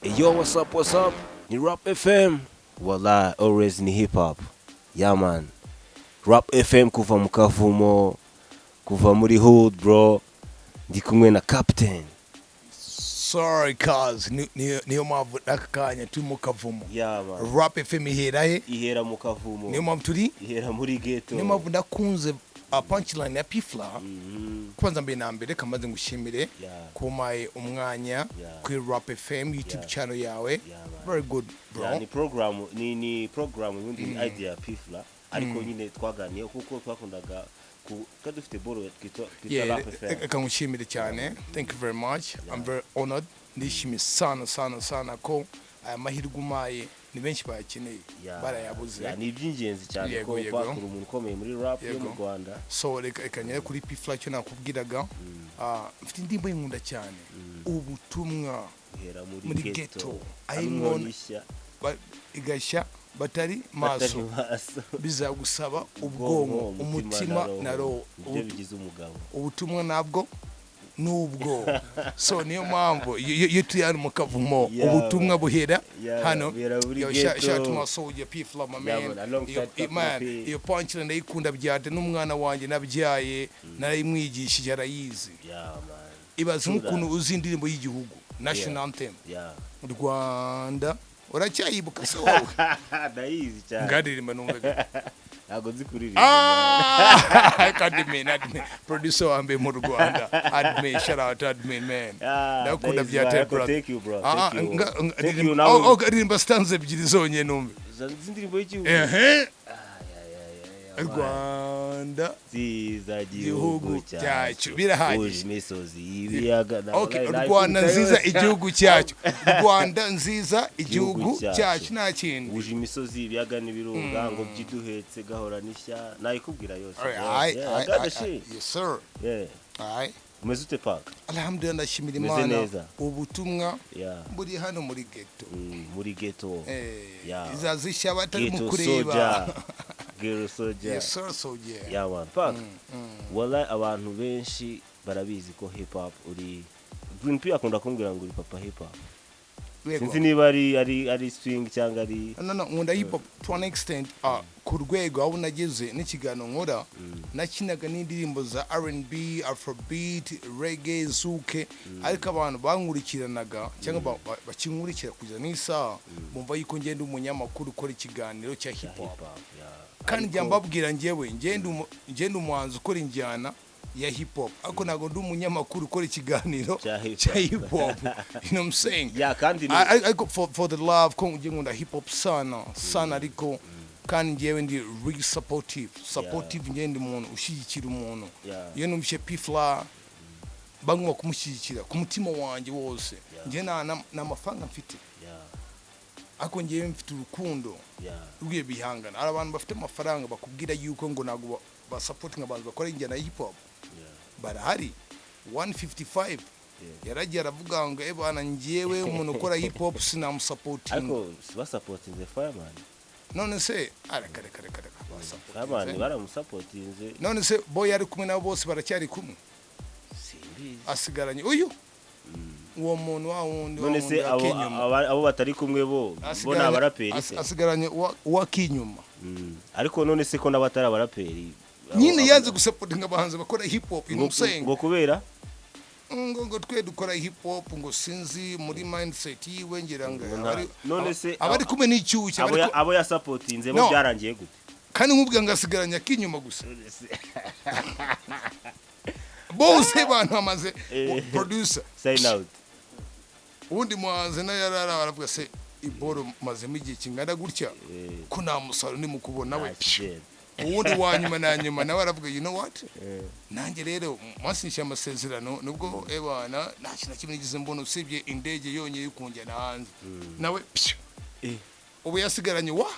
Yo, what's up, what's up? Ni Rap FM. Wallah, always ni hip hop. Yeah, man. Rap FM kuva mu Kavumo, kuva muri hood, bro. Ndi kumwe na Captain. Sorry cause niyo mpamvu aka kanya turi mu Kavumo. Yeah, man. Rap FM ihera he? Ihera mu Kavumo. Niyo mpamvu turi Ihera muri ghetto. Niyo mpamvu ndakunze punchline ya P-Fla. Kwanza mbere na mbere kamaze ngushimire kumpaye umwanya kuri Rap FM YouTube channel yawe. Yeah, man. Very good, bro. Yeah, ni program, ni program ubundi ni idea ya P-Fla, ariko nyine twaganiye kuko twakundaga ku twari dufite boro twita Rap FM. Reka ngushimire cyane. Thank you very much. I'm very honored. Ndishimye sana sana sana ko aya mahirwe umpaye, ni benshi bayakeneye barayabuze. Yeah, ni iby'ingenzi cyane ko kwakura umuntu ukomeye muri rap yo mu Rwanda. So reka nyere kuri P-Fla cyo nakubwiraga. Mfite indirimbo yinkunda cyane, ubutumwa ihera muri muri ghetto, ghetto. aho Aho inkono inkono ishya igashya batari batari maso, maso, bizagusaba ubwonko, umutima na roho. Nibyo bigize umugabo. Ubutumwa nabwo nubwo, so niyo mpamvu iyo turi hano mu Kavumo, ubutumwa man. buhera hano. Buhera muri Yo, ghetto. shout out to my soldier P-Fla, my Yeah, man. man, alongside Iyo, Papa man, P. iyo punchline ndayikunda byate n'umwana wanjye nabyaye narayimwigishije, arayizi. Yeah, man. Ibaze True nk'ukuntu that. uzi indirimbo y'igihugu, national anthem, Rwanda, uracyayibuka se wowe? Ndayizi cyane. Ngaririmba numve. Ntabwo nzi kuririmba. Ah, admin, admin, producer wa mbere mu Rwanda, admin, shout out admin, man. Ah, Ndakunda ndayizi, bya man. tele, Ariko brother. thank you, bro. Ah, Thank you. Thank you. ririmba- Nawe oh, oh, ririmba stanza ebyiri zonyine numve. Uzi indirimbo y'igihugu? Ehe. Ah, yeah, man. Rwanda nziza, gihugu gihugu cyacu. cyacu. Birahagije. Uje imisozi, ibiyaga Okay, Rwanda nziza, igihugu cyacu, Rwanda nziza, igihugu Igihugu cyacu. cyacu, nta kindi. Uje imisozi, ibiyaga n'ibirunga, ngo byiduhetse gahora n'ishya, nayikubwira yose, bro. Aye, Yeah, I aye, got the aye, shit. aye. Yes sir. Aye. Umeze ute, Park? Alhamdulillah, ndashimira Umeze Imana. neza. Ubutumwa buri hano muri ghetto. Muri ghetto. Izazishya batari mu Ghetto kureba. soldier, ghetto soldier. Yes sir, soldier. Yeah, man. Park, wallahi abantu benshi barabizi ko hip hop uri, Green P akunda kumbwira ngo uri papa hip hop. Sinzi niba ari swing cyangwa ari No, nkunda hip hop to an extent, ku rwego aho nageze n'ikiganiro nkora, nakinaga n'indirimbo za R&B, Afrobeat, reggae, zouk, ariko abantu bankurikiranaga cyangwa bakinkurikira kugeza n'isaha bumva yuko ngenda umunyamakuru ukora ikiganiro cya hip hop. Hip hop, yeah. Kandi njya mbabwira, njyewe ngenda umuhanzi ukora injyana ya hip hop, ariko ntabwo ndi umunyamakuru ukora ikiganiro Cya hip cya hop. hip hop, you know what I'm saying? Yeah, kandi Ariko for the love ko njye nkunda hip hop sana sana, ariko kandi njyewe ndi really supportive, njye ndi umuntu ushyigikira umuntu. Iyo numvise P-Fla bagomba kumushyigikira ku mutima wanjye wose. Njye nta mafaranga mfite, ariko njyewe mfite urukundo rw'iyo bihangana. Hari abantu bafite amafaranga bakubwira yuko ngo ntabwo basupportinga abantu bakora injyana ya hip hop. Barahari. 155 yaragiye aravuga ngo: "Ebana, njyewe umuntu ukora hip hop sinamusupportinga." Ariko basupportinze Fireman. None se areka, reka, reka, reka. Fireman Basupportinze. Baramusupportinze. None se bo yari kumwe nabo bose baracyari kumwe? Simbizi. Asigaranye uyu uwo muntu wa wundi wa None wundi se abo w'akinyuma. abo batari kumwe bo ni abaraperi se? Asigaranye uw'akinyuma. Ariko none se ko n'abatari abaraperi Nyine yanze gusupportinga abahanzi bakora hip hop, you know what I'm saying? Ngo kubera Ngo twe dukora hip hop, ngo sinzi muri mindset yiwe ngira ngo Ngo none se abari kumwe n'icyushyu abo yasupportinze bo No. byarangiye gute? Kandi nkubwira ngo asigaranye akinyuma gusa, bose bantu bamaze producer Sign out. Uwundi muhanzi nawe yari ari aho aravuga: "Se iboro mazemo igihe kingana gutya ko nta musaruro ndimo kubona?" We Nta kigenda. Uwundi wa nyuma na nyuma nawe aravuga: "You know what, nanjye rero mwasinyisha amasezerano, nubwo ebana nta kintu na kimwe nigeze mbona usibye indege yonyine yo kunjyana hanze." Nawe pshu. Ubu yasigaranye wa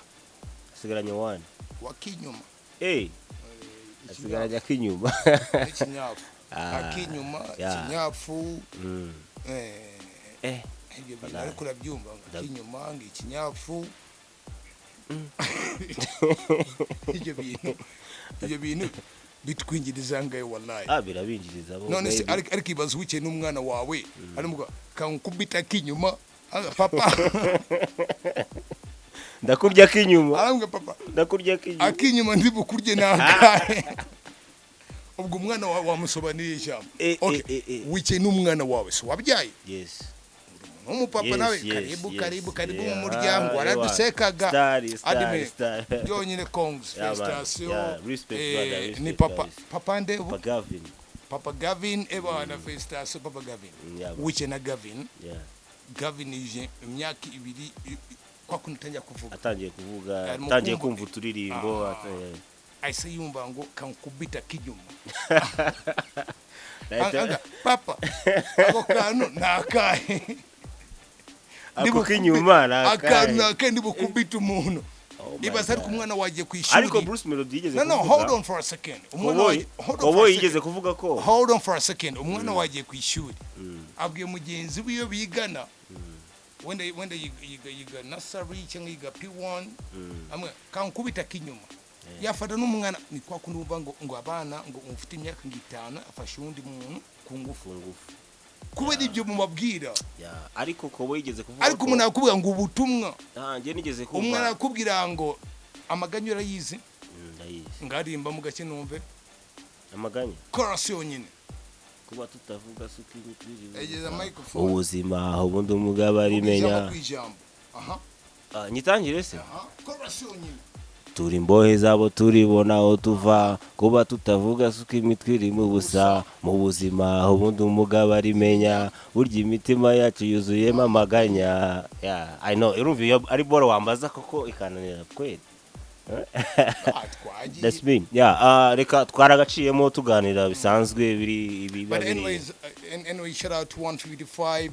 Asigaranye one wakinyuma. Asigaranye akinyuma. N'ikinyafu. Ah, Akinyuma, ikinyafu. Ibyo bintu Wallahi. ariko urabyumva ngo akinyuma, ngo ikinyafu, ibyo bintu bitwinjiriza ngayo, wallahi. Ah, birabinjiriza bo. None se Maybe. ariko ibaze ubukeye n'umwana wawe arimo kankubita akinyuma. Ah, papa. Ndakurya ak'inyuma. Arambwira, papa, Ndakurya ak'inyuma. Akinyuma ndi bukurye nakahe? Ubwo umwana wawe wamusobanuriye ijambo. Okay, wicaye n'umwana wawe, si wabyaye? Yes. N'umupapa Yes, nawe. yes, Karibu, yes. karibu, karibu mu Yeah, muryango. Waradusekaga. Star, star, Admin, star. byonyine congs. Yeah, man. Felicitation. Yeah, respect, brother, respect, Ni papa, guys. papa nde ubu? Papa Gavin. Papa Gavin, ebana, felicitation, Papa Gavin. Yeah, man. Wicaye na Gavin. Gavin yuje imyaka 2 kwa kundi utangira kuvuga. Atangiye kuvuga. Arimo Atangiye kumva. kumva uturirimbo. Ah. Ahise yumva ngo kankubita kinyuma. Anga, papa, ako kantu ni akahe? Ako k'inyuma ni Akantu akahe? ni akahe ndi bukubita umuntu? Oh my Ibaza ariko God. umwana wagiye ku ishuri. Ariko Bruce Melody yigeze No, kuvuga. hold on for a second. Umwana Cowboy wagiye, hold on for a Cowboy second. yigeze kuvuga ko Hold on for a second. Umwana wagiye ku ishuri, abwiye mugenzi we iyo bigana, wenda yiga nursery cyangwa yiga P1, amwe kankubita kinyuma, yafata n'umwana. Ni kwa kundi wumva ngo abana ngo ufite imyaka ngo 5 afashe uwundi muntu ku ngufu. Ku ngufu. Kubera ibyo mubabwira. Yeah, ariko Cowboy yigeze kuvuga Ariko ko umuntu akubwira ngo ubutumwa, Ah, njye nigeze kumva. umwana akubwira ngo amaganya urayizi? Ndayizi. Ngarimba mu gake numve. Amaganya. Chorus yonyine. Kuba tutavuga suko imitwe Egeza microphone. Ubuzima ubundi umugabo arimenya. Ijambo ku ijambo, aha. Ah, nyitangire se? Aha, chorus yonyine. Turi imbohe zabo, turibona aho tuva, kuba tutavuga suko imitwe irimo ubusa. Mu buzima ubundi umugabo arimenya, burya imitima yacu yuzuyemo amaganya. Yeah, I know. Urumva iyo ari boro wambaza koko ikananira kweli. Ah, twagiye. That's me. Yeah, reka twaragaciyemo tuganira bisanzwe biri ibi biba But biri. anyways, anyway, shout out to 155,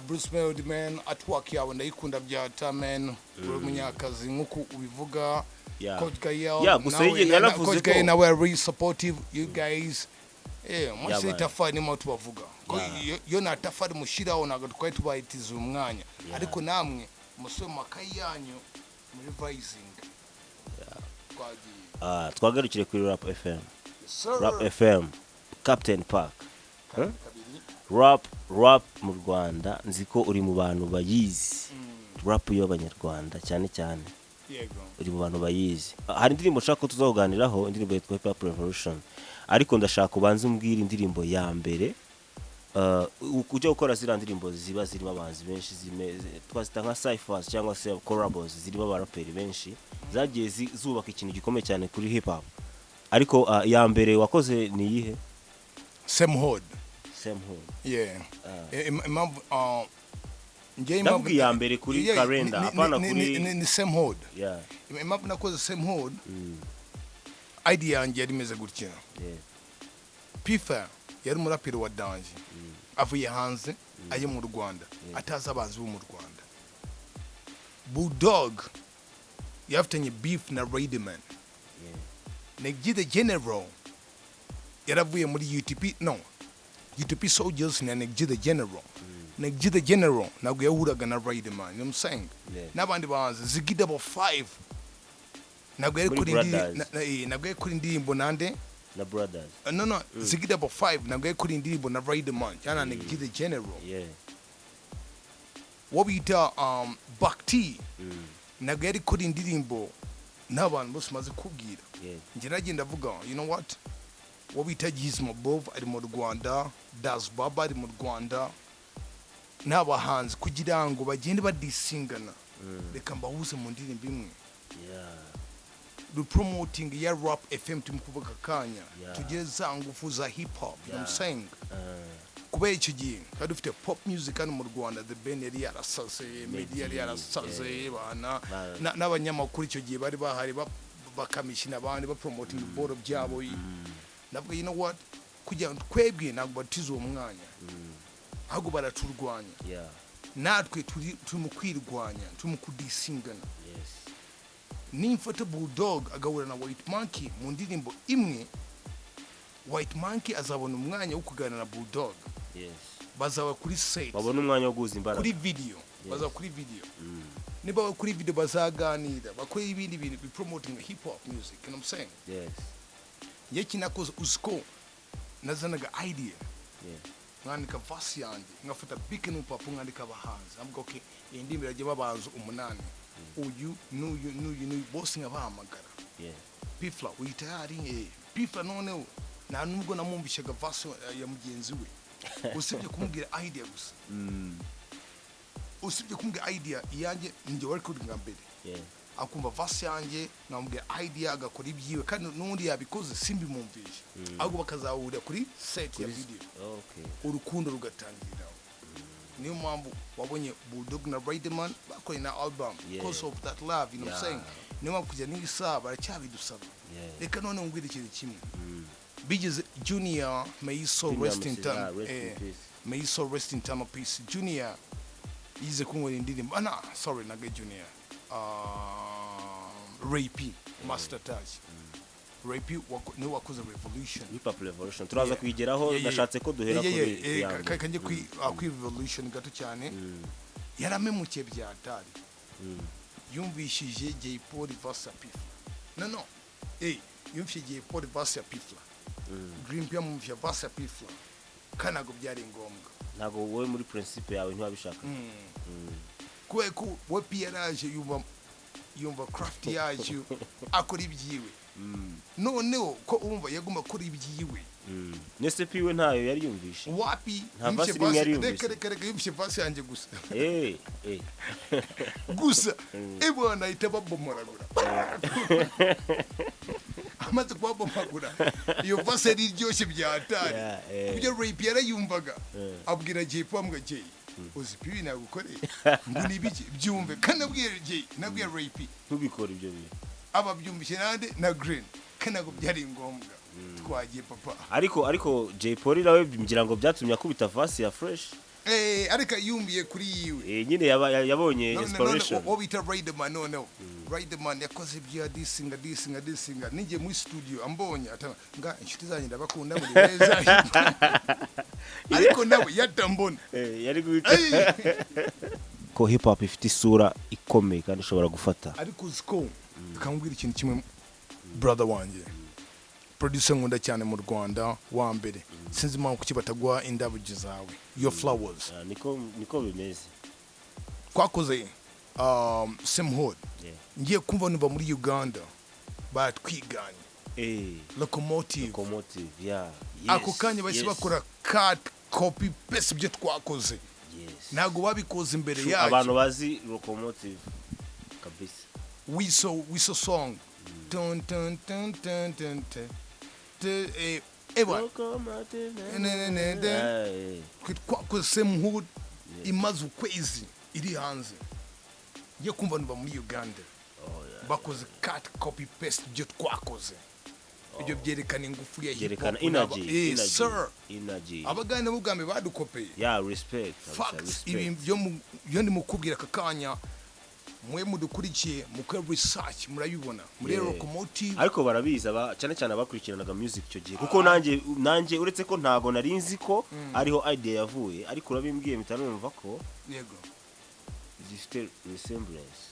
Bruce Melody, man, artwork yawe ndayikunda byata, man. Uri umunyakazi nk'uko ubivuga. Coach Gael, Yeah, gusa yaravuze Coach Gael ko- nawe really supportive, you guys. Mwese Man. itafari nimo tubavuga. Ko iyo nta tafari mushiraho ntabwo twari tubayitiza umwanya. Ariko namwe musome makayi yanyu muri revising. Twagiye. Ah, twagarukire kuri Rap FM. Yes, sir. Rap FM, Captain Park. Kabiri. Rap mu Rwanda, nzi ko uri mu bantu bayizi. Rap y'Abanyarwanda cyane cyane. Yego. Uri mu bantu bayizi. Ah, hari indirimbo nshaka ko tuzakuganiraho, indirimbo yitwa Hip Hop Revolution, ariko ndashaka ubanze umbwire indirimbo ya mbere ujya gukora ziriya ndirimbo ziba zirimo abahanzi benshi, twazita nka cyphers cyangwa se collabos zirimo abaraperi benshi, zagiye zubaka ikintu gikomeye cyane kuri hip hop. Ariko iya mbere wakoze ni iyihe? Same Hood. Same Hood. Yeah. Ah. Impamvu njye Ndavuga iya mbere kuri Yeah, calendar, hapana kuri- ni Same Hood. Impamvu nakoze Same Hood, idea yanjye yari imeze gutya. P Fla yari umuraperi wa danger, avuye hanze aje mu Rwanda, atazi abazi bo mu Rwanda. Bulldog yafitanye beef na Riderman. Neg the General yaravuye muri UTP, no UTP Soldiers na Neg the General. Neg the General ntabwo yahuraga na Riderman, you know what I'm saying? Yeah. N'abandi bahanzi, Ziggy Double Five ntabwo yari Muri kuri indi Brothers. ntabwo yari kuri indirimbo nande. Na Brothers. No, Ziggy Double Five ntabwo yari kuri indirimbo na Riderman cyangwa na Neg the General. Wo bita Bakti ntabwo yari kuri indirimbo n'abantu bose maze kubwira. Njye nagenda avuga, you know what, wo bita Gizmo Bov ari mu Rwanda, Das Baba ari mu Rwanda, n'abahanzi kugira ngo bagende badisingana, reka mbahuze mu ndirimbo imwe. Promoting ya Rap FM turi kuvuga akanya, tugire za ngufu za hip hop, you know what I'm saying? Kubera icyo gihe twari dufite pop music hano mu Rwanda, The Ben yari yarasaze, Meddy yari yarasaze, bana n'abanyamakuru icyo gihe bari bahari bakamishina abandi bapromoting ibiboro byabo. Navuga, you know what, kugira ngo twebwe ntabwo batize uwo mwanya, ahubwo baraturwanya. Natwe turi mu kwirwanya, turi mu kudisingana. Nimfata Bulldog agahura na White Monkey mu ndirimbo imwe, White Monkey azabona umwanya wo kuganira na Bulldog. Bazaba kuri set. Babona umwanya wo guhuza imbaraga. Kuri video. Bazaba kuri video. Niba baba kuri video bazaganira, bakore ibindi bintu bipromoting hip hop music, you know what I'm saying? Yes. Njye kinakoze uziko nazanaga idea. Mwandika verse yanjye, ngafata bike n'urupapuro, mwandika abahanzi, avuga: "Okay, iyi ndirimbo irajya babanza umunani, uyu n'uyu n'uyu n'uyu," bose nkabahamagara. P Fla, uyu tayari? P Fla noneho nta nubwo namwumvishaga verse ya mugenzi we, usibye kumubwira idea gusa. Usibye kumubwira idea iyanjye, njye wari recordinga mbere. Akumva verse yanjye, nkamubwira idea, agakora ibyiwe, kandi n'ubundi yabikoze simbimwumvishe, ahubwo bakazahurira kuri set ya video. Urukundo rugatangiriraho. Niyo mpamvu wabonye Bulldog na Riderman bakoranye na album because of that love, you know what I'm saying? Niyo mpamvu kujya n'isaha baracyabidusaba. Reka none ngwire ikintu kimwe bigeze Junior, may his soul Junior rest in Musisi, time, rest in peace. May his soul rest in eternal peace. Junior yize kunywera indirimbo, ah, sorry, naga Junior, Ray P, Master Touch, Ray P niwe wakoze Revolution. Hip Hop Revolution turaza kuyigeraho. Nashatse ko duhera kuri ku ya mbere. Kanjye kuri Revolution gato cyane. Yaramemukiye bya hatari. Yumvishije Jay Polly verse ya P Fla, no, yumvishije Jay Polly verse ya P Fla, Green P yamwumvishije verse ya P Fla, kandi ntabwo byari ngombwa. Ntabwo wowe muri principe yawe ntiwabishaka. Kubera ko we P yaraje, yumva craft yacu, akora ibyiwe. Noneho ko urumva yagomba gukora ibyiwe. Nese P we ntayo yari yumvishe? Wapi. Nta Yumvise verse rimwe yari yumvise. Reka, reka, reka, yumvise verse yanjye gusa. Gusa ebwana ahita babomoragura. Amaze kubabomagura, iyo verse yari iryoshye bya hatari. Kubyo Ray P yarayumvaga, abwira Jay Polly, amubwira: "Jay, uzi P nagukoreye?" Ngo: "Ni ibiki?" "Byumve." Kandi abwira Jay, nabwira Ray P. Ntubikore ibyo bintu. Ababyumvise nande? Na Green. Kandi ntabwo byari ngombwa. Twagiye, papa. Ariko Jay Polly nawe ngira ngo byatumye akubita verse ya Fresh. Ariko yumviye kuri yiwe. Nyine yabonye inspiration. None uwo bita Riderman, noneho Riderman yakoze ibyo, yadisinga disinga disinga, ninjiye muri studio ambonye ata nga: "Inshuti zanjye ndabakunda, muri beza," ariko nawe yatambona. Yari guhita ko hip hop ifite isura ikomeye kandi ishobora gufata. Ariko uzi ko bikamubwira ikintu kimwe, brother wanjye, producer nkunda cyane mu Rwanda wa mbere, sinzi impamvu kuki bataguha indabyo zawe, your flowers. Ah, niko bimeze. Twakoze Same Hood. Ngiye kumva numva muri Uganda batwiganye Locomotive. Locomotive, yeah, yes. Ako kanya bahise bakora cut, copy, paste ibyo twakoze. Ntabwo babikoze imbere yacu. Abantu bazi Locomotive kabisa. Wiso song, dun dun dun dun dun dun. Ewa. Locomotive. Ne, ne, ne, ne. Twe twakoze Same Hood, imaze ukwezi iri hanze, ngiye kumva numva muri Uganda bakoze cut, copy, paste ibyo twakoze. Ibyo byerekana ingufu ya hip Byerekana hop energy. Energy. Sir. Energy. Abagande bo bwa mbere badukopeye. Yeah, respect kabisa, Facts. respect. Ibi byo byo ndimo kubwira aka kanya, mwe mudukurikiye mukore research, murabibona muri Locomotive. Ariko barabizi aba cyane cyane abakurikiranaga music icyo gihe, kuko nanjye uretse ko ntago nari nzi ko ariho idea yavuye, ariko urabimbwiye mpita numva ko zifite resemblance.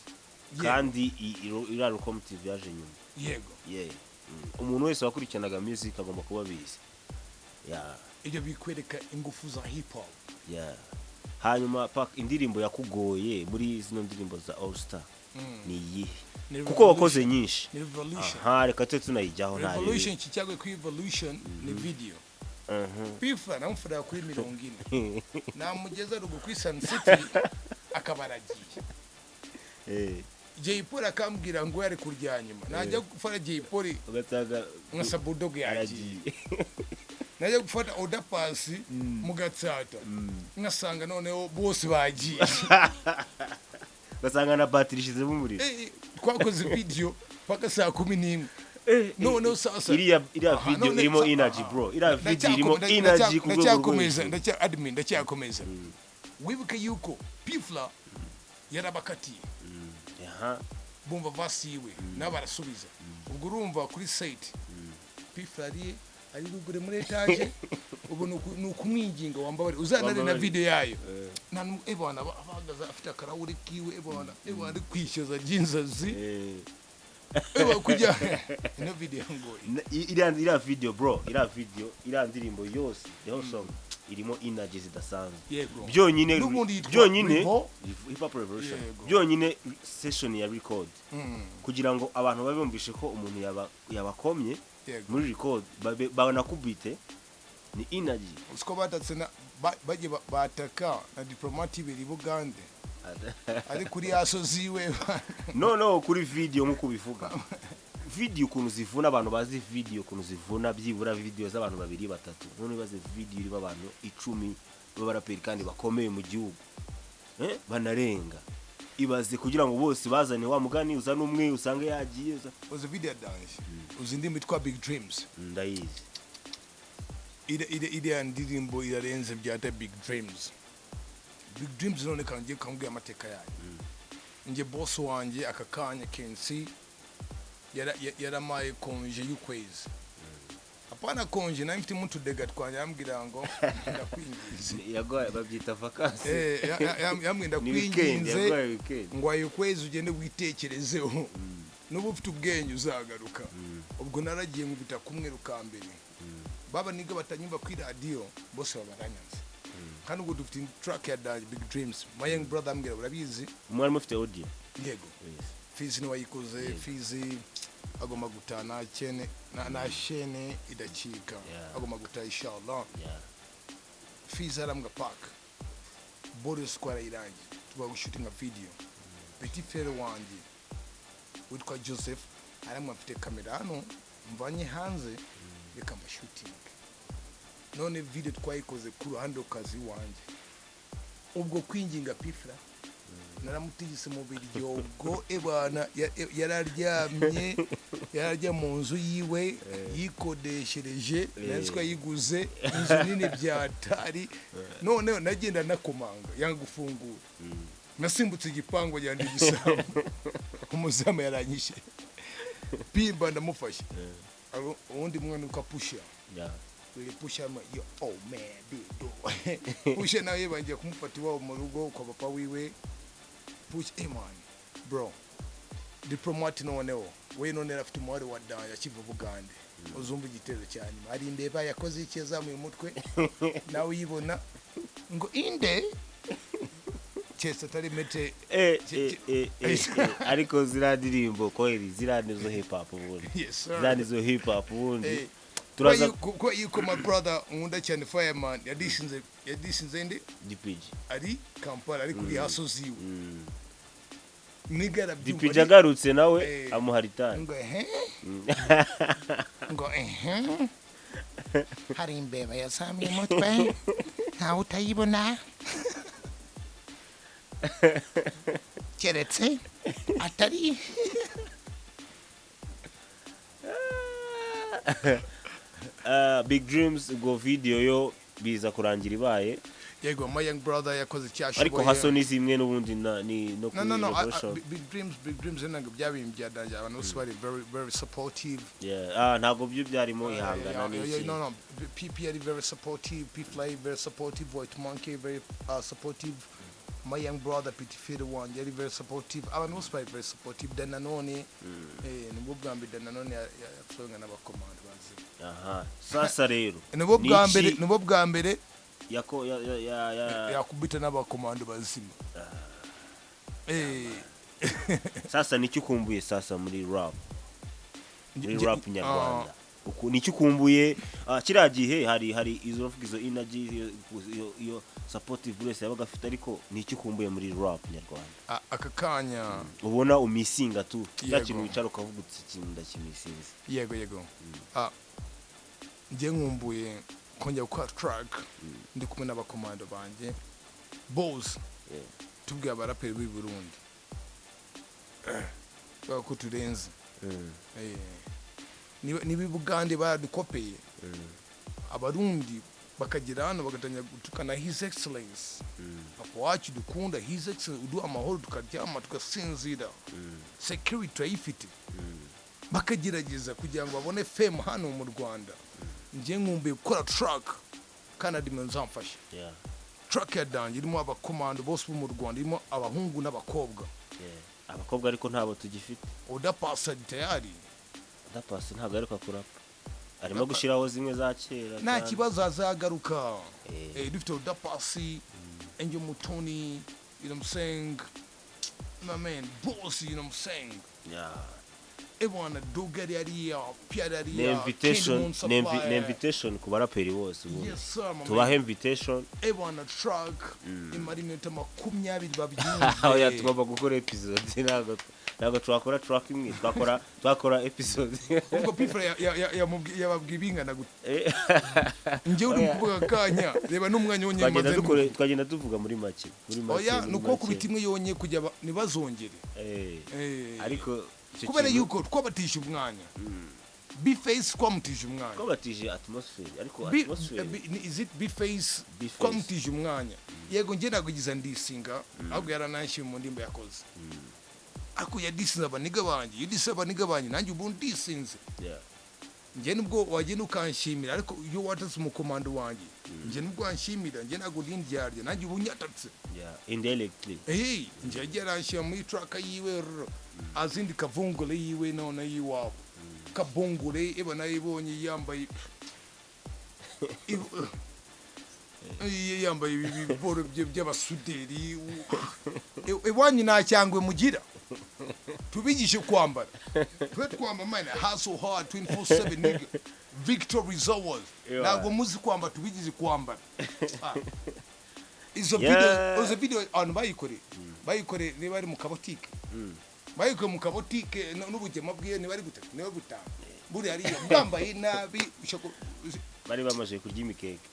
Kandi iriya Locomotive yaje nyuma. Yeah. Umuntu wese wakurikiranaga music agomba kuba abizi, yeah. Ibyo bikwereka ingufu za hip hop. Yeah. Hanyuma Pac, indirimbo yakugoye muri zino ndirimbo za All Star ni iyihe? Ni Kuko wakoze Revolution. nyinshi. Ni Revolution. Aha, reka tube tunayijyaho nta Revolution kicyagwe kuri Revolution ni video. P Fla namufataga kuri 40, namugeza ruguru kuri Sun City akaba aragiye. Jay Polly akambwira ngo yari kurya nyuma, najya gufata Jay Polly Ugasanga nka Bulldog yagiye. Aragiye. Najya gufata Oda Paccy mu Gatsata, ngasanga noneho bose bagiye. Ugasanga na batiri ishizemo umuriro. Twakoze video paka saa 11. Noneho sasa Iriya Aha, video none irimo energy, bro. Iriya video irimo energy ku rwego rwo Ndacyakomeza. hejuru. Ndacya admin, ndacyakomeza. Wibuke yuko P Fla yarabakatiye. Bumva verse yiwe, nabo barasubiza. Ubwo urumva kuri site P Fla ari ruguru muri etaje, ubu ni ukumwinginga: "Wambabare uzanare na Wambabare." video yayo. Nta n'umwe ebana aba ahagaze afite akarahuri kiwe, ebana ebana ari kwishyuza ry'inzozi. Eba kujya ino video ngo Iriya video, bro, iriya video, iriya ndirimbo yose, the whole song. Irimo energy zidasanzwe. Yego. Byonyine N'ubundi yitwa byonyine Revo. Hip Hop Revolution. Yego. Byonyine session ya record, kugira ngo abantu babe bumvishe ko umuntu yabakomye muri record, banakubite, ni energy. Usiko batatse na bagiye bataka na Diplomate ibiri i Bugande ari kuri yaso ziwe. No, kuri video, nk'uko ubivuga, video ukuntu zivuna, abantu bazi video ukuntu zivuna, byibura video z'abantu babiri, batatu, none bazi video irimo abantu 10 b'abaraperi kandi bakomeye mu gihugu, banarenga. Ibaze kugira ngo bose bazane wa mugani, uzane umwe usange yagiye Uzi video ya danger, uzi indirimbo yitwa Big Dreams? Ndayizi. Iriya ndirimbo irarenze byata. Big Dreams, Big Dreams. None kangiye kambwira amateka yayo. Njye boss wanjye aka kanya kensi yaramaye congé y'ukwezi, apana congé, nawe mfite mutudega twanjye, yambwira ngo ndakwinginze. Yaguhaye, babyita vacances. Yambwira Ni weekend. ndakwinginze, Yaguhaye weekend. ngo ayo kwezi ugende witekerezeho, nuba ufite ubwenge uzagaruka. Ubwo naragiye nkubita kumwe rukambere, baba niga batanyumva kuri radiyo bose baba baranyanze. Kandi ubwo dufite track ya danger, Big Dreams. My young brother ambwira, urabizi. Mwari mufite audio? Yego. Yes. Fizi niwe wayikoze. Fizi agomba gutaha nta chaîne na chaîne idacika. Agomba gutaha inshallah. Fizi arambwa park Boris twarayirangiye, tuba gushutinga video. Petit frère wanjye witwa Joseph arambwa mfite kamera hano mvanye hanze, reka mbashutinge. None video twayikoze ku ruhande rukazi iwanjye. Ubwo kwinginga P Fla, naramutigise mu biryogo ebana, yararyamye, yararya mu nzu yiwe yikodeshereje, nari ko yayiguze inzu nini byatari. Noneho nagenda nakomanga yanga gufungura, nasimbutse igipangu ajyana igisambu, umuzamu yaranyishe pimba ndamufashe. Uwundi mwana witwa Pusha. Pusha ama yo, oh man, big do Pusha nawe bangiye kumufata iwabo mu rugo kwa papa wiwe. Pusha, hey man, bro, Diplomate noneho we none afite umubare wa danger akiva Bugande. Uzumva igitero cya nyuma hari imbeba yakoze iki, yazamuye umutwe nawe uyibona ngo inde cyese atari mete. Ariko ziriya ndirimbo kweli, ziriya nizo hip hop ubundi. Yes sir. Ziriya nizo hip hop ubundi. Turaza. Kuba yuko my brother nkunda cyane Fireman yadishinze ndi DPG. Ari Kampala, ari kuri haso ziwe niga arabyumva. DPG agarutse nawe amuha ritani. Ngo ehe, ngo ehe, hari imbeba yazamuye umutwe ntawe utayibona keretse atari. Big Dreams, ubwo video yo biza kurangira ibaye. Yego, my young brother yakoze icyo ashoboye. Ariko haso ni zimwe n'ubundi na ni no No. kuri No, no. Revolution. Big Dreams, Big Dreams ntabwo bya bintu bya danger, abantu bose bari very very supportive. Yeah. Ntabwo byo byarimo ihangana n'iki. No, PP ari very supportive, P Fly very supportive, White Monkey very supportive, my young brother Petit Frère wanjye ari very supportive, abantu bose bari very supportive. Dan nanone, nibwo bwa mbere Dan nanone yapfuye n'abakomando bazi. Aha, sasa rero Nibwo bwa ni mbere iki nibwo bwa mbere yako ya yakubita n'abakomando bazima. Sasa nicyo ukumbuye sasa muri rap, muri rap nyarwanda? Nicyo ukumbuye? Kiriya gihe hari izo, uravuga izo energy, iyo supportive buri wese yabaga afite, ariko nicyo ukumbuye muri rap nyarwanda? Aka kanya ubona umisinga tu cya kintu wicara ukavuga uti iki kintu ndakimisinze. Yego. Njye nkumbuye kongera gukora track ndi kumwe n'abakomando banjye bose. Tubwiye abaraperi b'i Burundi kubera ko turenze. Niba i Bugande baradukopeye, Abarundi bakagera hano bagatangira gutukana His Excellence, papa wacu dukunda, His Excellence uduha amahoro tukaryama tugasinzira, security turayifite, bakagerageza kugira ngo babone fame hano mu Rwanda. Njye nkumbuye gukora track kandi admin zamfasha, track ya danger irimo abakomando bose bo mu Rwanda, irimo abahungu n'abakobwa. Yeah. Abakobwa ariko ntabo tugifite. Udapasa tayari. Udapasi ntabwo aheruka kurapa. Arimo gushyiraho zimwe za kera. Nta cyane. kibazo, azagaruka. Eh. Dufite Oda Paccy, Angel Mutoni, you know what I'm saying, my man Boss, you know what I'm saying. Ebwana Dogari hariya, Pierre Ni hariya, invitation, Candy Moon ni Supplier. invitation ku baraperi bose ubundi. Yes sir, my Tubahe man. invitation. Ebwana, track imara iminota 20, Oya, babyumve. tugomba gukora episode. Ntabwo twakora track imwe, twakora episode. Ubwo P Fla yababwiye bingana gute? Eh, Njyewe uri Oya. kuvuga akanya, reba n'umwanya wonyine twagenda maze. Twagenda tuvuga muri make, muri make. Oya, Muri ni uko make. kubita imwe yonye kujya ntibazongere. Eh, Eh. ariko icyo Kubera kintu yuko twabatije umwanya, Bface twamutije umwanya. Twabatije atmosphere, ariko atmosphere Is it Bface? B-Face. Twamutije umwanya, yego. Njye ntabwo ndisinga, ahubwo yarananshyiye mu ndimbo yakoze, ariko yadisinze abaniga banjye. Iyo udisinze abaniga banjye, nanjye ubu ndisinze. Njye nubwo wagenda ukanshimira, ariko iyo watatse umukomando wanjye, njye nubwo wanshimira, njye ntabwo ndi indyarya, nanjye ubu nyatatse. Yeah, indirectly. Hey, njye yagiye aranshyira muri track yiwe rro, azindi kavungure yiwe none yiwabo kabungure eba nayibonye yambaye yambaye ibi biboro by'abasuderi. Iwanyu nta cyangwe mugira, tubigishe kwambara. Twe twamba, man, hustle hard 24/7, nigga, victory is ours. Ntabwo muzi kwambara, tubigishe kwambara. Ah. Izo video, izo video abantu bayikore niba ari mu kabotike, bayikore mu kabotike n'ubugema bwiwe, niba ari gutatu, niba butanu, buriya ariyo bwambaye nabi ushaka Bari bamaze kurya imikeke.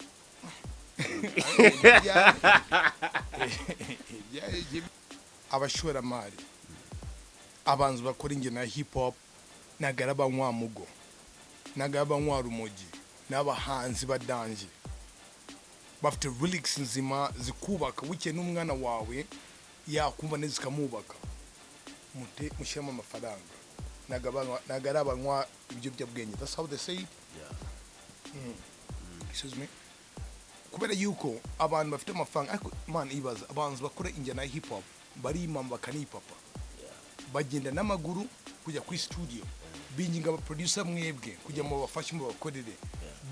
Abashoramari, abantu bakora ingena ya hip hop, ntabwo ari abanywa mugo, ntabwo ari abanywa rumogi, n'abahanzi badanje bafite lyrics nzima zikubaka. Bukeye n'umwana wawe yakumva neza zikamubaka. Mute mushyiramo amafaranga, ntabwo ari abanywa ibiyobyabwenge. That's how they say it. Excuse me. Kubera yuko abantu bafite amafaranga, ariko man, ibaza abantu bakora injyana ya hip hop barimama bakanipapa, bagenda n'amaguru kujya kuri studio, binginga abaproducer mwebwe kujya mu bafashe mu bakorere,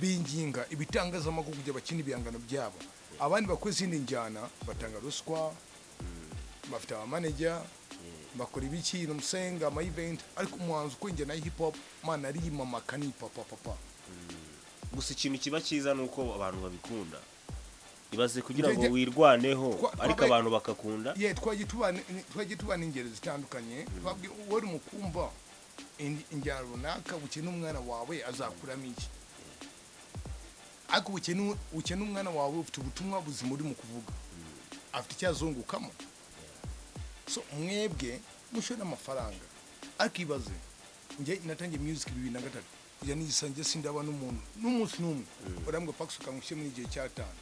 binginga ibitangazamakuru kujya bakina ibihangano byabo. Abandi bakora izindi njyana batanga ruswa, bafite abamanager, bakora ibiki n'umusenga ama event, ariko umuhanzi ukora injyana ya hip hop, man, arimama akanipapa papa. Gusa ikintu kiba cyiza ni uko abantu babikunda. Ibaze kugira ngo wirwaneho, ariko abantu bakakunda. Ye, twagiye tubana ingero zitandukanye. Twabwiye uwo uri mu kumva injyana runaka, bukene umwana wawe azakuramo iki? Ariko bukene umwana wawe ufite ubutumwa buzima uri mu kuvuga, afite icyo azungukamo. So mwebwe mushore amafaranga, ariko ibaze njye natangiye music 2003 kujya nisange, sindaba n'umuntu n'umunsi n'umwe urambwa Pax ukamushyira muri igihe cyatanu,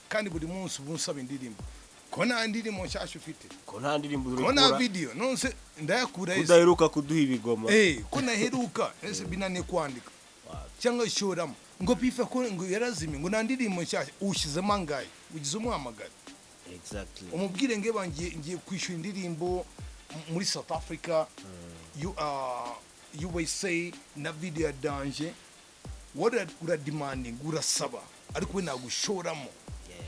kandi buri munsi ubu nsaba indirimbo, ko nta ndirimbo nshyashya ufite, Ko nta ndirimbo ko nta urekura, video, nonse ndayakura ese? Udaheruka kuduha ibigoma. Eh, ko naheruka ese binaniye kwandika cyangwa shoramo ngo bife ko ngo yarazimye, ngo nta ndirimbo nshyashya ushyizemo angahe, ugize umuhamagara, umubwire ngo ngiye ngiye kwishyura indirimbo muri South Africa, USA, na video ya danger. Wowe urademanding, urasaba, ariko we nagushoramo.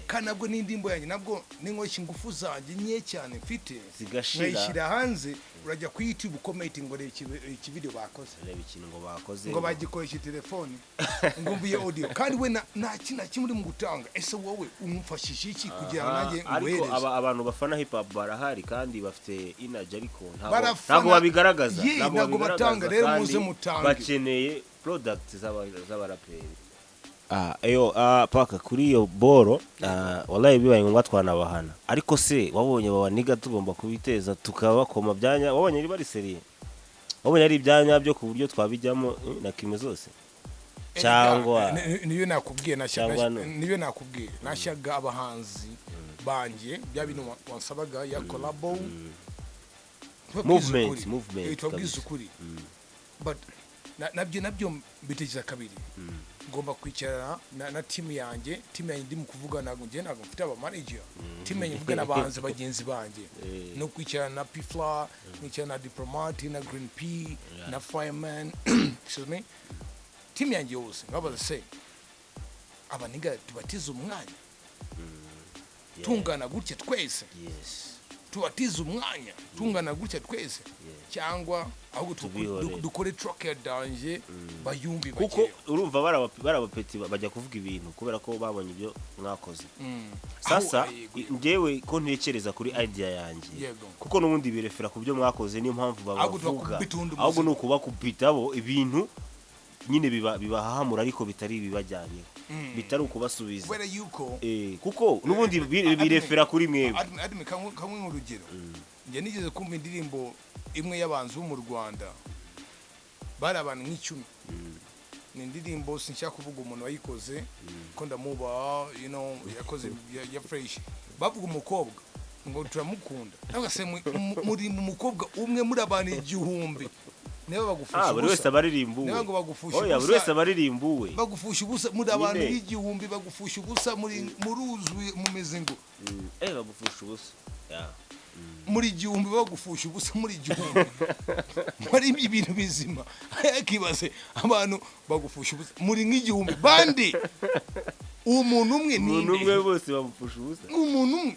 Kandi nabwo n'indirimbo yanjye, nabwo ninkoshya ingufu zanjye nke cyane mfite Zigashira. nkayishyira hanze, urajya kuri YouTube comment ngo reba iki video bakoze. Reba ikintu ngo bakoze. Ngo bagikoresha telefone, ngo mvuye audio, kandi we nta kintu na kimwe uri mu gutanga. Ese wowe umufashije iki kugira ngo Aha, nanjye ariko nguhereze? Abantu bafana hip hop barahari kandi bafite energy, ariko ntabwo Barafana. ntabwo babigaragaza. Ye, Ntabwo ntabwo babigaragaza, batanga. Rero kandi muze mutange. Bakeneye product z'abaraperi. Eyo, paka kuri iyo boro, wallahi bibaye ngombwa twanabahana. Ariko se wabonye babaniga tugomba kubiteza tukabakoma byanya? Wabonye ari bari sérieux? Wabonye ari ibyanya byo ku buryo twabijyamo, na kime zose cyangwa Niyo nakubwiye cyangwa no. Niyo nakubwiye nashyaga abahanzi banjye bya bintu wansabaga ya collabo. Tubabwize Movement, ukuri. movement Tubabwize kabisa. ukuri, but nabyo mbitekereza kabiri. Ngomba kwicarana na timu yanjye. Timu yanjye ndimo kuvuga, ntabwo njye ntabwo mfite aba manager. Timu yanjye mvuga n'abahanzi bagenzi banjye, no kwicarana na P Fla, nkicarana na Diplomate, na Green P, na Fireman, excuse me. Team yanjye yose nkabaza se, abaniga tubatize umwanya tungana gutya twese, tubatize umwanya tungana gutya twese, cyangwa ahubwo Tubihorere. dukore track ya danger bayumve Kuko bagereho. urumva bari abapeti bajya kuvuga ibintu kubera ko babonye ibyo mwakoze. Sasa Aho, yego. Njyewe ko ntekereza kuri idea yanjye, kuko n'ubundi birefera ku byo mwakoze, niyo mpamvu Ahubwo babavuga. tubakubita uwundi Ahubwo ni muziki. ukubakubita bo ibintu nyine bibahahamura, ariko bitari ibibajyanyeho, bitari ukubasubiza. Kubera yuko Kuko n'ubundi birefera kuri mwebwe. Admin, kamwe nk'urugero, njye nigeze kumva indirimbo imwe y'abanzi bo mu Rwanda, bari abantu nk'icumi. Ni indirimbo sinshaka kuvuga umuntu wayikoze ko ndamubaha, yakoze ya fresh. Bavuga umukobwa ngo turamukunda, cyangwa se muri mu mukobwa umwe muri abantu 1000, niba bagufusha Ah, buri wese ubusa. aba aririmba uwe. Niba ngo bagufusha Oya, buri ubusa. wese aba aririmba uwe. Bagufusha ubusa muri abantu Nyine. 1000, bagufusha ubusa muri muruzuye mumeze ngo Bagufusha ubusa. Yeah. Muri 1000 bagufusha ubusa, muri 1000 muri ibintu bizima. Akibaze abantu bagufusha ubusa muri nk'igihumbi bandi, uwo muntu umwe Umuntu ninde? umwe bose bamupfusha ubusa. Umuntu umwe.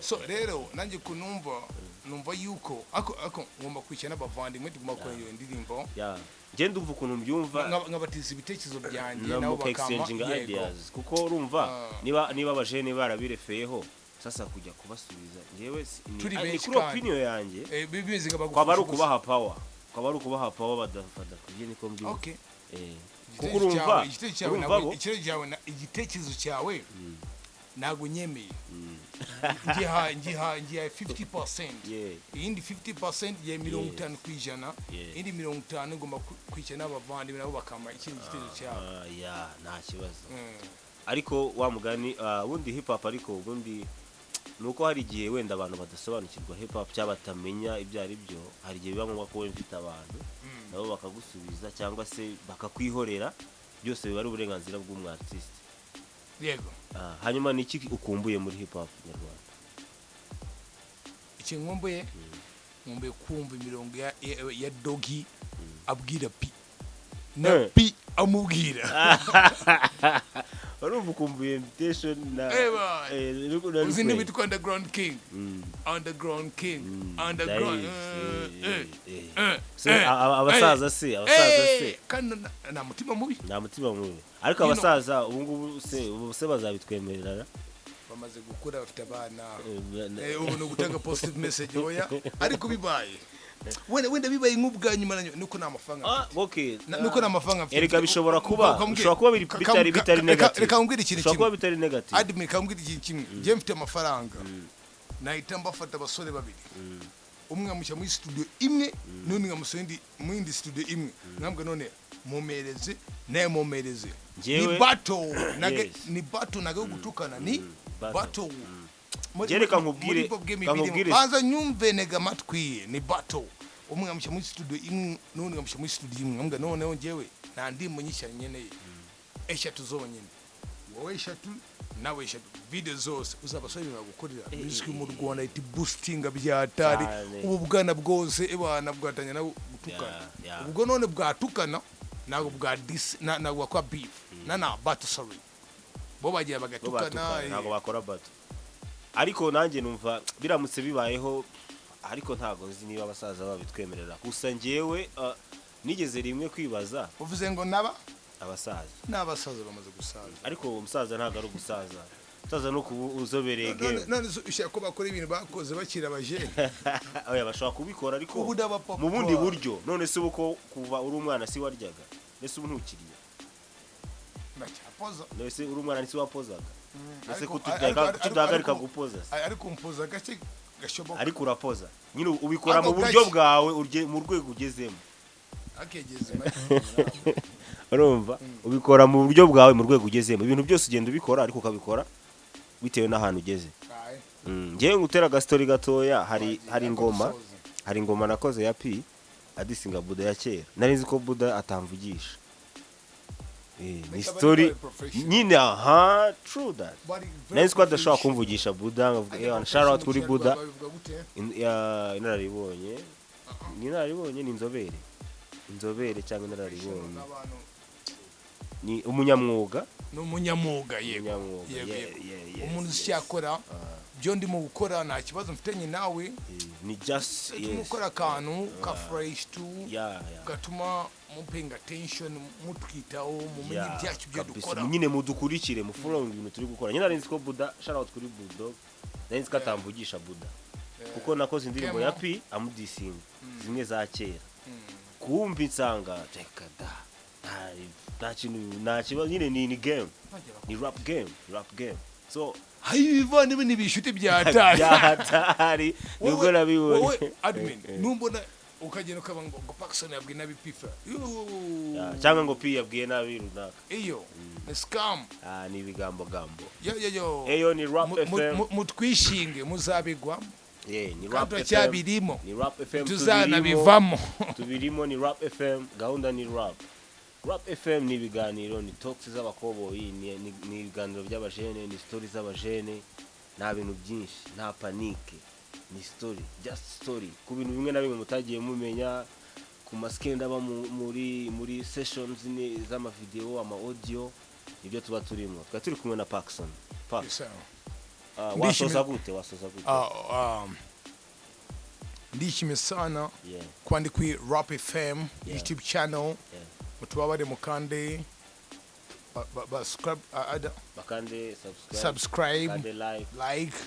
So rero nanjye kunumva numva yuko ako ngomba kwicara n'abavandimwe, tugomba gukora iyo ndirimbo. Yeah. Njye ndumva ukuntu mbyumva Nkabatiza ibitekerezo byanjye na nabo muka bakama exchanging ideas, kuko urumva niba abajene barabirefeyeho, sasa kujya kubasubiza njyewe Turi ni benshi kuri kandi. opinion yanjye, Bimeze nka kwaba ari bagufusha ubusa. ukubaha power, kwaba ari ukubaha power badakwiye, niko mbyumva. Kuko Igitekerezo urumva cyawe, igitekerezo cyawe urumva ntabwo bo igitekerezo cyawe ntabwo nyemeye, ngiha 50%, iyindi 50% ya 50%, iyindi 50 ngomba kwicara n'abavandimwe nabo bakampa ikindi gitekerezo cyabo. Ah, yeah, nta kibazo. Ariko wa mugani, ubundi hip hop, ariko ubundi ni uko hari igihe wenda abantu badasobanukirwa hip hop cyangwa batamenya ibyo ari byo. Hari igihe biba ngombwa ko wumva ufite abantu nabo bakagusubiza cyangwa se bakakwihorera. Byose biba ari uburenganzira bw'umu artiste. Hanyuma ni iki ukumbuye muri hip hop nyarwanda? Ikintu nkumbuye, nkumbuye kumva imirongo ya Doggy abwira P na P amubwira. Urumva ukumbuye invitation na Eba. Na Uzi request. n'ibitwa Underground King, Underground King, Underground. Ndayizi, So, abasaza se, abasaza se? Kandi nta mutima mubi. Nta mutima mubi, ariko abasaza ubu ngubu se, ubu se bazabitwemerera? Bamaze gukura, bafite abana. Ubu ni ugutanga positive message. Oya, ariko bibaye wenda bibaye nk'ubwa nyuma na nyuma, nuko nta mafaranga mfite. Nuko nta mafaranga mfite. Erega bishobora kuba bishobora kuba bitari negative. Reka nkubwire ikintu Bishobora kuba kimwe. bitari negative. Admin, kambwira ikintu kimwe. Njye mfite amafaranga, nahita mbafata abasore babiri, umwe nkamushyira muri studio imwe n'undi nkamushyira mu yindi studio imwe, nkambwa none mumereze nawe mumereze. Ni battle ni battle, nage gutukana, ni Battle. battle. Njye reka Muri hip hop game reka ibirimo. Banza nyumve, nega amatwi. Ni battle, umwe nkamushyira muri studio imwe n'undi nkamushyira muri studio imwe, nkambwa noneho njyewe nta ndimo nyishya nkeneye, eshatu zonyine, wowe eshatu nawe eshatu, video zose uzabasaba ibintu bagukorera. Music mu Rwanda iti boostinga byatari. Cyane. Ubu bwana bwose ebana bwatanya nabo gutukana. Ubwo none bwatukana, ntabwo bwa dis ntabwo bakora beef na battle, sorry, bo bagira Bo bagatukana. batukana, ntabwo bakora battle. Ariko nanjye numva biramutse bibayeho, ariko ntabwo nzi niba abasaza babitwemerera. Gusa njyewe nigeze rimwe kwibaza. Uvuze ngo naba Abasaza. N'abasaza bamaze gusaza. Ariko uwo musaza ntabwo ari ugusaza, umusaza ni ukuba uzobereye game. None se ushaka ko bakora ibintu bakoze bakiri abajene? Oya, bashobora kubikora, ariko Ubu n'abapapa. mu bundi buryo. None se ubu ko kuva uri umwana si waryaga? Mbese ubu ntukiriye? Ndacyapoza. None se uri umwana si wapozaga? Ese kutudahagarika gupoza se? Ariko mpoza gake gashoboka. Ariko urapoza nyine, ubikora mu Ako buryo gake. bwawe, mu rwego ugezemo. Akegeze. Urumva ubikora mu buryo bwawe, mu rwego ugezemo. Ibintu byose ugenda ubikora, ariko ukabikora bitewe n'ahantu ugeze. Njyewe ngutera agastori gatoya. Hari ingoma, hari ingoma nakoze ya P adisinga Buda ya kera. Nari nzi ko Buda atamvugisha. Ni story nyine, aha, true that. Nari nzi ko adashobora kumvugisha Buda, nkavuga shout out kuri Buda. Inararibonye, ni inararibonye, ni inzobere, inzobere cyangwa inararibonye. Ni umunyamwuga. Ni umunyamwuga, yego. Umunyamwuga. Yego, yego. Umuntu uzi icyo yakora. Ah, byo ndimo gukora, nta kibazo mfitanye nawe. Ni just Tuma ukora akantu ka fresh tu gatuma mupaying attention, mutwitaho, mumenye ibyacu byo dukora. Nyine mudukurikire, mu following ibintu turi gukora. Nyine nari nzi ko Buda, shout out kuri Bulldog, nari nzi ko atamvugisha Buda, kuko nakoze indirimbo Kemo. ya P amudisinga zimwe za kera. Kumva insanga reka da, nta kintu, nta kibazo nyine, ni game, ni rap game, rap game, so Hayi, ibivandimwe ni ibishuti bya hatari. Bya hatari, nibwo nabibonye. Wowe admin, numbona ukagenda ukaba ngo Pacson yabwiye nabi P Fla. Yeah, cyangwa ngo P yabwiye nabi runaka. Iyo ni scam. Ah, ni ibigambo gambo. Yo yo yo. Eyo ni Rap FM. Mutwishinge muzabigwa. Yeah, ni Kandi Rap FM. turacyabirimo. Ni Rap FM. Tuzanabivamo. Tubirimo, ni Rap FM, gahunda ni rap. Rap FM ni ibiganiro, ni talks z'abakoboyi, ni ibiganiro by'abajene, ni story z'abajene. Nta bintu byinshi, nta panique, ni story, just story ku bintu bimwe na bimwe mutagiye mumenya ku maskenda aba muri sessions ni z'amavideo, ama audio, nibyo tuba turimo. Twari turi kumwe na Pacson Pax. Yes, sir. Wasoza gute? Wasoza gute? Ah, ndishimye sana kuba ndi kuri Rap FM YouTube channel. Mutubabare mukande Bakande subscribe, subscribe, bakande like, like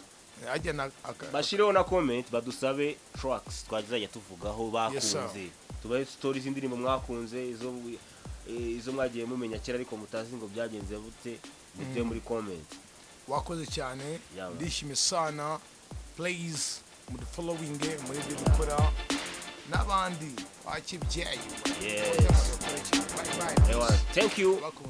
ajya na bashireho na comment, badusabe tracks twazajya tuvugaho Yes, sir. bakunze, tubahe stories z'indirimbo mwakunze, izo mwagiye mumenya kera ariko mutazi ngo byagenze bute, mutuye muri comment. Wakoze cyane. Yeah, man. Ndishimye sana. Please mudufollowing muri ibyo dukora n'abandi bakibyeyi. Yes. Bye bye. Ewa, thank you. Bakunda.